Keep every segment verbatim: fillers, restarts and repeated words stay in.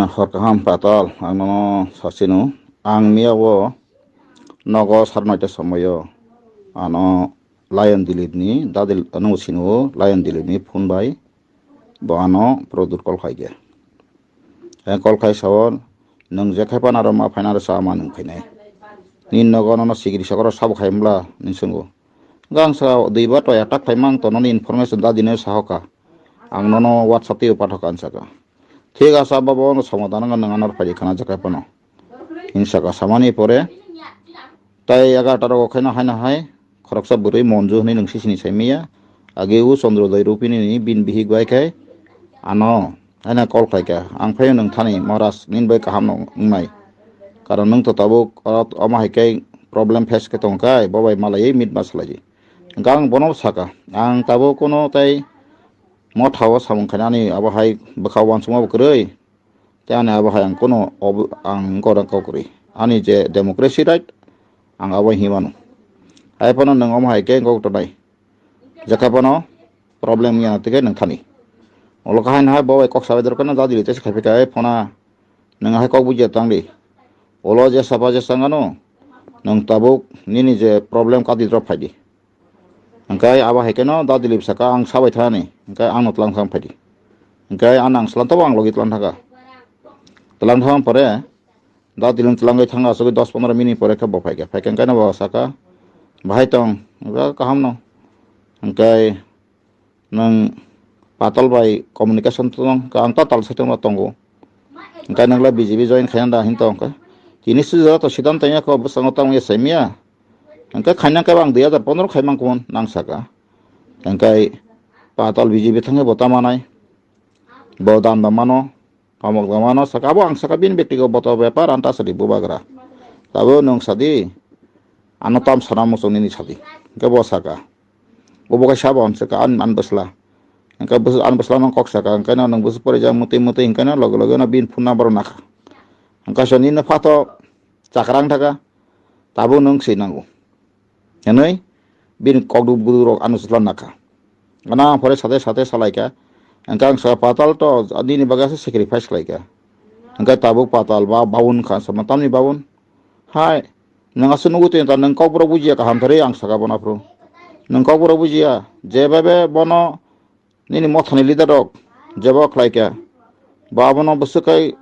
Hor kaham Patal, ang nono sasino. Ang miya o nogo sar noita somoyo ano Lion Dilip ni, Dadil, ano sino Lion Dilip ni phone bai bo ano Produt call khai ge. Ang call khai sao, "Nwng je khai panaro ma phainaro sa ma nwng khainai. Ni nogo nono sigiri sokoro sabo khai mla?" ni swngo. Gang sa dui ba toya tak khai mang to noni information da dine sahoka. Ang nono WhatsApp twi pathok an saka. Thik asa babo no somodan nwng anar phai khana jakai pano. Hinsaka samani pore tai egarta rogo khaino haino hai khoroksa bwrwi Monju hwnwi nwng sisini saimaya. Age o Chandrodoi Rupini ni bin bihik bai khai ano haino call khlaikha. Ang phai nwng thani Maharaj nini bai kaham no wngnai. Karon nwng to tabuk oro omo hai khe problem face khe tongkha, bo bai malaiwi meet ma salai. Hwnkhe ang bono saka, ang tabuk kuno tai motha o samung khainani abo hai bwkha uansukma bo kwrwi. Tei ani abo hai ang kuno ob-, ang gorang kok kwrwi. Ani je democracy right, ang abo himano. Hai phano nwng omo hai khe kok tonai. Jaka phano problem ya tike nwng thani. Olo kahai nahai bo bai kok sabai dorkar na jadi tei khaipika hai phona nwng hai kok bujiya tangdi. Olo je sapa je sangano nwng tabuk nini je problem kati drop phaidi. Hwnkhe abo hai kheno Da Dilip saka, "Ang sabai thani, hwnkhe ano tlang thang phaidi." Hwnkhe ano ang slam tabo ang logi tlang thangkha. Tlang thang pore, Da Dilip tlangwi thang asugwi dos pondro minute pore khe bo phaikha. Phaikha hwnkhe no bo saka, "Bahai tong, hwnkhe kaham no." Hwnkhe nwng Patal bai communication tong, ang ta tal sai tongma tongo. Hwnkhe nwng le B J P join khaina da hin tong khe. Tini sujara to siddhanto ya kho bwskango tamo ya saimya. Hwnkhe khaina khe bang dui hajar pondro khai mang kun nang saka. Hwnkhe Patal B J P thangkhe bo ta manai. Bo dan da mano, kamok da mano saka. Abo ang saka bini bektigo boto bepar anta sadi bubagra. Tabo nwng sadi ano tam sana muchung nini sadi. Hwnkhe bo saka. Obo kaisa bo ang saka an, an bwsla. Hwnkhe bwsla, an bwsla no kok saka. Hwnkhe no nwng bwswk pore jak mwtwi mwtwi hwnkhe no loge loge no bini phone number nakha. Hwnkhe so nini phato chakrang thaka. Tabuk nwng swi nango. Hwnwi bini kokduk buduk rok ano chwla nakha. Gana pore sate sate salaikha. Hwnkhe ang sa Patal to nini bagwi se sacrifice khlaikha. Hwnkhe tabuk Patal ba babun kha sama tamni babun. Hai, nwng aswk nugo twi ta nwng kokborok bujiya kaham thari ang saka bono aphuru. Nwng kokborok bujiya, jebebe bono nini mothani leader rok jebo khlaikha. Ba abono bwswk khai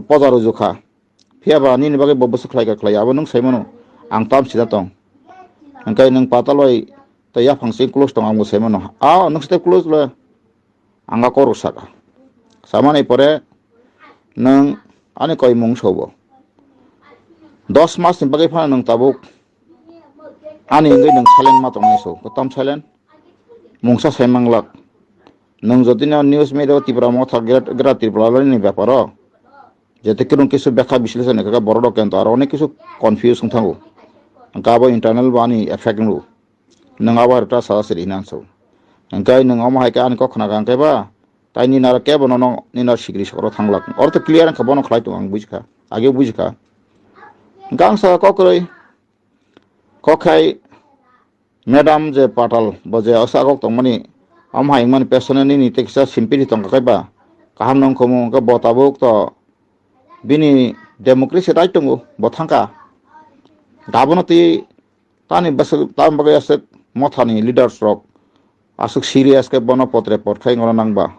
poja rujukha. Phiya ba nini bagwi bo bwswk khlai ka khlai, abo nwng sai mano, ang tam sida tong. Hwnkhe nwng Patal bai tei yaphang sing close tong, ang bo sai mano. A nwng site close le, ang a kok rw saka. Samani pore nwng ani koimung sobo. Dos mas ni bagwi phano nwng tabuk ani wngwi nwng silent ma tongnai so, kotom silent. Mungsa sai manglak. Nwng jodi no news media o Tipra Motha Great, Greater Tripura ni beparo jete kwrwng kisu bekha bislesoni kaka borok rok kento aro onek kisu confuse wng thango. Hwnkhe abo internal bo ani effect wngo. Nwng abo rwta sa siri hinang so. Hwnkhe nwng omo hai khe ani kok khna kha hwnkhe ba tai nini aro kebo nono nini aro sikri sokro thanglak. Oro to clear wngkha bono khlai tongo ang bujikha. Age bujikha. Hwnkhe ang saka kok kwrwi. Kok khai Madam je Patal, bo je osa kok tongmani, omo hai wngmani pesonani ni tekisa simpiri tongkha kaiba, kaham nongkhomu, hwnkhe bo tabuk to bini democracy right tongo, bo thangkha. Dabono twi tani bwswk, tam bagwi aswk mothani leaders rok aswk serious khe bono potre pot khai ngoro nangba.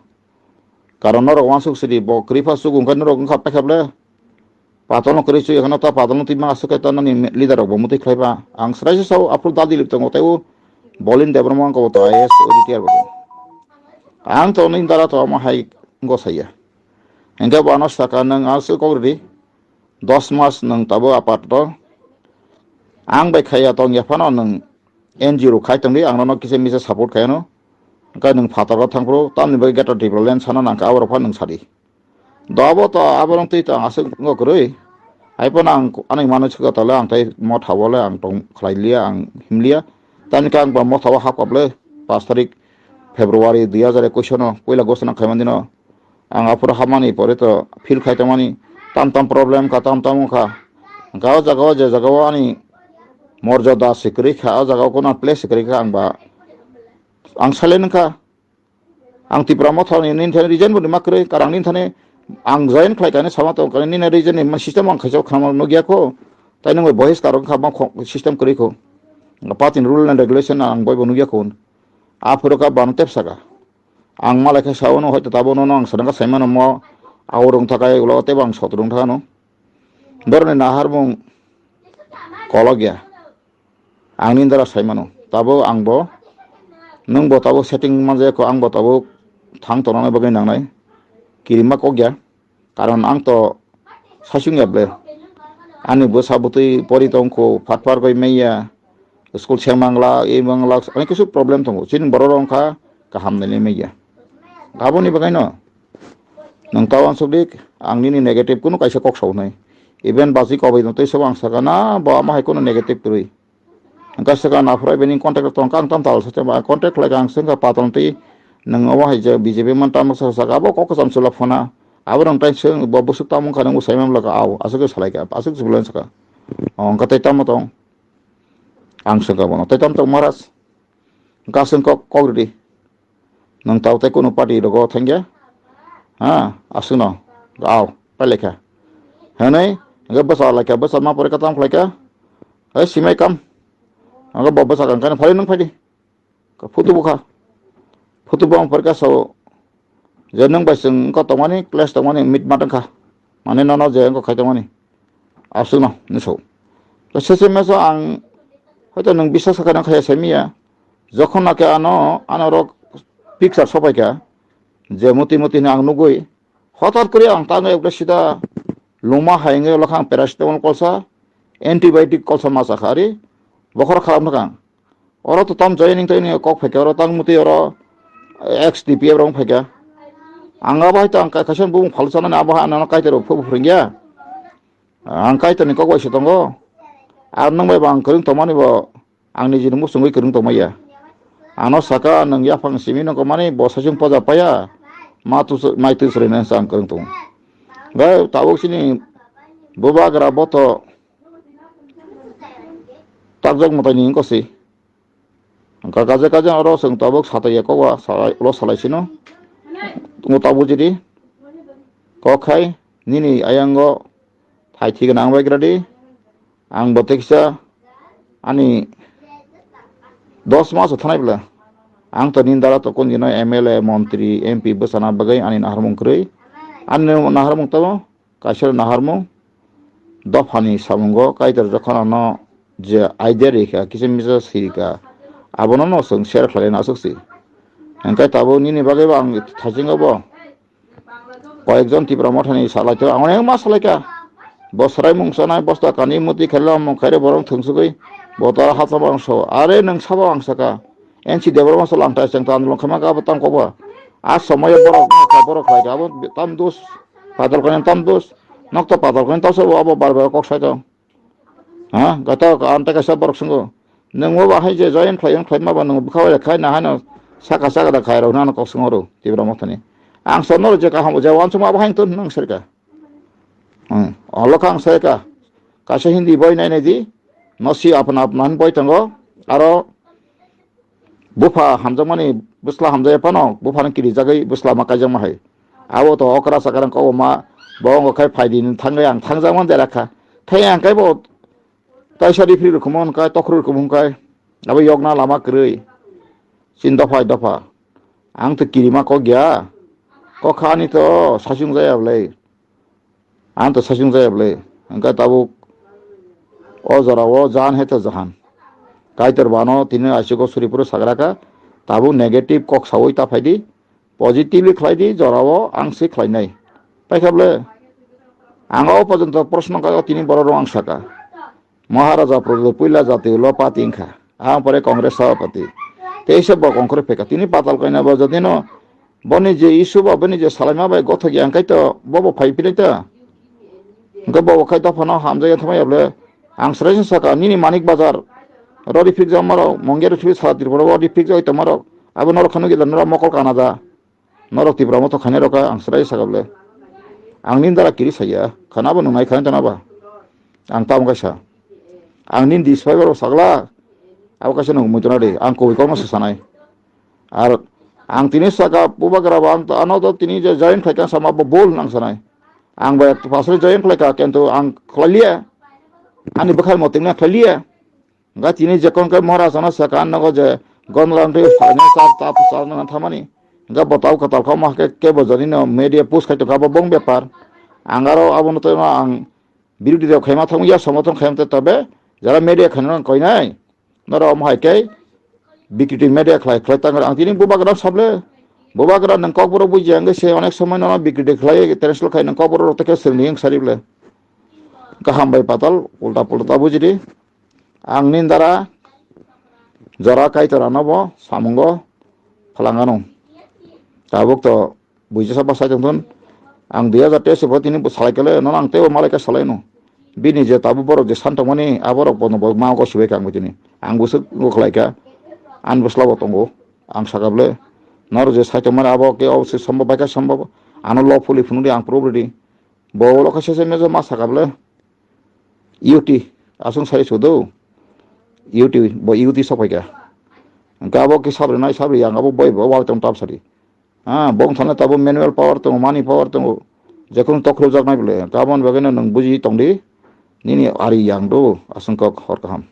Karon norok uansuk sidi bo kwrwi pha chuk wngkha norok wngkha paikha ble. Patalno kwrwi chuk ekhano ta patalno twi ma aswk khe ta nani leader rok bo mwtwi khlai ba. Ang swraisa sao aphuru Da Dilip tongo tei o Bolin Debbarma wngkha bo to I A S auditor bo tongo. Ang to nini dara to omo hai wngkha saya. Hwnkhe bo ano saka nwng aswk kok ridi. Dos mas nwng tabo apato. Ang bai khaiya tong ya phano nwng N G O rok khai tongdi, ang nono kisa misa support khai ano. Hwnkhe nwng phataro thangphuru, tamni bagwi Greater Tipraland sana nangkha, aborok pha nwng sadi. Do abo to, aborok twi to ang aswk wngkha kwrwi. Hai phano ang ani mano swkha tale, ang tei motha o le ang tong khlai liya, ang him liya. Tamni khe ang ba motha o hap kap le, pash tarik February dui hajar ekwis no, puila gosona khaimani dino. Ang aphuru hamani pore to feel khai tongmani, tam tam problem kha, tam tam wngkha. Hwnkhe o jaga o je jaga o ani morjada se kwrwi kha, o jaga o kono place se kwrwi kha, ang ba ang silent wngkha. Ang Tipra Motha ni nini thani resign bo rwma kwrwi, karang nini thani Ang join khlai kani sama tong kani nini region ni system ang khaisa khama nugya kho. Tai nung bai bohis karo kha ma kho system kwrwi kho. Party ni rule and regulation ang bai bo nugya kho. Aphuru ka bano tep saka. Ang malai khe sao no hoito tabo no ang sadang ka saimano mo aurung thakai ulo tebo ang sotrung thano. Boroni naharmung kolok ya. Ang nini dara sai mano. Tabuk ang bo, nwng bo tabuk setting manjak kho, ang bo tabuk thang tongnani bagwi nangnai. Kirima kok ya. Karon ang to saichung ya ble. Ani bwsa bwtwi pori tong kho, phat phat goi maya. School se mangla, e mangla, ani kisu problem tongo. Chini borok rok wngkha kaham nini maya. Aboni bagwi no. Nwng ta uansuk di, ang nini negative kunu kaisa kok sa hwnwi. Even basi kobai no tei sabo ang saka na, bo ama hai kunu negative kwrwi. Ang kaisa ka naphrai bini contact tong kang tam tal sa ba contact khlai kang sengka patong tei nwng obo hai je B J P man tam sa saka abo kok sam sula phona. Abo rang tai seng bo busuk tam wngkha nang usai mam laka au asuk salai ka asuk sibulai saka. Ong ka tai tam tong. Ang sengka bono tai tam tong maras. Kaseng kok kok ridi. Nwng tao tei kunu party rogo thangya? Ha, aswkno. Au, pailai kha. Hwnwi, hwnkhe bwsa lai kha, bwsa ma pore katam khlai kha. Hai, simai kam. Hwnkhe bo bwsa kang kani phari nwng phaidi. Ka photo bukha. Photo bong pore ka sao. Je nwng bai chwng wngkha tongmani, clash tongmani, meet ma tongkha. Mane nono je wngkha khai tongmani. Aswkno, nwsao. To sese meso ang, hoito nwng biswas kha khe nang khaya sai miya. Jokhon nake ano, ano rok picture sopai kha, je muti muti hwnwi ang nugwi, hotat kwrwi ang tangwi ekta sida luma hai wngwi ulo kha ang paracetamol kolsa, antibiotic kolsa ma cha kha ari, bokhorok kharap nukha ang. Oro to tam joining toining kok phaikha, oro tang muti oro ex T P F rok phaikha. Ang abo hai to ang kaisa bumung phalsa nani abo hai ano kaitor rok phubu phwrwngya. Ang kaitor ni kok bai se tongo. Ar nwng bai bo ang kwrwng tongmani bo ang nijini muchungwi kwrwng tongmaya. Ano saka nwng yaphang simi nokmani bo saichung poja paya. Ma tu mai tu srwi nang sa ang kwrwng tongo. Bai tabuk sini bubagra boto takjak mwtai ni wngkha si. Hwnkha kaje kaje oro chwng tabuk satai ya kok wa salai, ulo salai sino. Ngo tabuk jidi. Kok khai nini ayango thai thik nang bai gradi. Ang bo teksa ani dos mas thanai bla. Ang to nini dara to kun dino M L A, montri, M P bwsana bagwi ani naharmung kwrwi. Ani naharmung tamo. Kaisa naharmung dophani samungo kaitor jokhon ano je idea rikha, kisa misa sirikha, abono no chwng share khlaina aswk si. Hwnkhe tabuk nini bagwi bo ang thaisingo bo koyekjon Tipra mothani salai tong, ang onek ma salaikha. Bo swraimung chanai, bosta kani muti khaila mung khaire borok thungsugwi bo tara hapsa bangso. Are nwng sabo ang saka. N C Debbarma sal ang tai chwng ta andolon khaima kha abo tam kokba. A somoyo borok borok khlai kha abo tam dos. Padal kani tam dos. Nok to padal kani tam sabo abo bar bar kok sai tong. Ha, gata ka anta kaisa borok swngo. Nwng bo bahai je join khlai, khlai ma ba nwng bwkha bai khai na hano saka saka da khai rok nang kok swngo ro Tipra mothani. Ang sono je kaham je wansuk ma bahai tun nang serka. Hmm, olo kha ang serka. Kaisa Hindi boi nai nai di. Nosi apna apna hin boi tango. Aro bupha hamjakmani bwsla hamjaya phano buphano kirijagwi bwsla ma kaijakma hai. Abo to okra sakra kok ma bo wngkha khai phaidi ni thangwi ang thangjak man jera kha. Thai ang kaibo taisa rifri rwkhumo hwnkhai, tokhro rwkhumo hwnkhai. Abo yokna lama kwrwi. Chin dopha dopha. Ang to kirima kok ya. Kok kha ani to saichung jaya bwlai. Ang to saichung jaya bwlai. Hwnkhe tabuk o jora o jahan hai to jahan. Kaitor bano tini aisiko suri phuru sagra kha. Tabuk negative kok sawi ta phaidi. Positively khlai di, jora o ang se khlainai. Paikha bwle. Ang o porjonto proshno kha tini borok rok ang saka. Maharaja Prodip puila jati ulo party wngkha. Ang pore Congress sabhapati. Teisa bo kongkhorwi phaikha. Tini patal kaina bo jodino boni je issue ba boni je salaima bai gothok ya, hwnkhe to bobo phai philai ta. Hwnkhe bobo khai dophano hamjak ya thangma ya bwle. Ang swraisa saka nini Manik Bazar. Rori phikjak marok, Mongia rori phik sara Tripura o rori phikjak tongma rok. Abo norok khano gila norok mokol kana da. Norok Tipra moto khainai rok ang swrai saka bwle. Ang nini dara kiri saya. Khana bo nung nai khainai tana ba. Ang tamo kaisa. Ang nini di swai borok sakla. Abo kaisa nung muituna de. Ang koi kono se sanai. Ar ang tini saka bubagra bo ang ano to tini je join khai kan sama bo bol nang sanai. Ang bai pasal join khlai ka, kintu ang khlai liya. Ani bwkhal moting na khlai liya. Ga tini je kon kai Maharaj ano saka nogo je gon lam te sa ne sa ta sa na thamani. Ga botau ka tal kho ma ke, ke bo jani no media post khai to ga bo bong bepar. Ang aro abo no to ang birodi rok khaima thang ya, somothon khaima te tabe jara media khaina koi nai. Noro omo hai khe bikriti media khlai khlai tang ang tini bubagra sable. Bubagra nang kokborok buji ang se onek somoi nono bikriti khlai, transfer khai nang kokborok rok te khe sirni ing sari ble. Kaham bai patal ulta pulta bujidi. Ang nindara jora kaitor ano bo samungo phalangano. Tabuk to buijasa bwsai tongthun. Ang dui hajar teis bo tini bo salai kele, nono ang teibo malai khe salai no. Bini je tabuk borok je san tongmani, aborok bono bo ma go sibai kha ang bo tini. Ang bwswk go khlai kha, ani bwsla bo tongo. Ang saka ble, noro je sai tongmani abo ke o se sombo bai kha sombo. Ano lo phuli phunukdi ang pro ready. Bo lo kha se se mejo ma saka ble. U T, aswng sai sudo. U T, bo U T sok pai kha. Ang abo ke sabri nai sabri yang abo bai bo wal tong tap sari. Ha, bong thana tabo manual power tongo, money power tongo. Jekhon tokhro jak nai bole. Kabon bageno nang buji tongdi. Nini ari yang do, aswng kok hor kaham.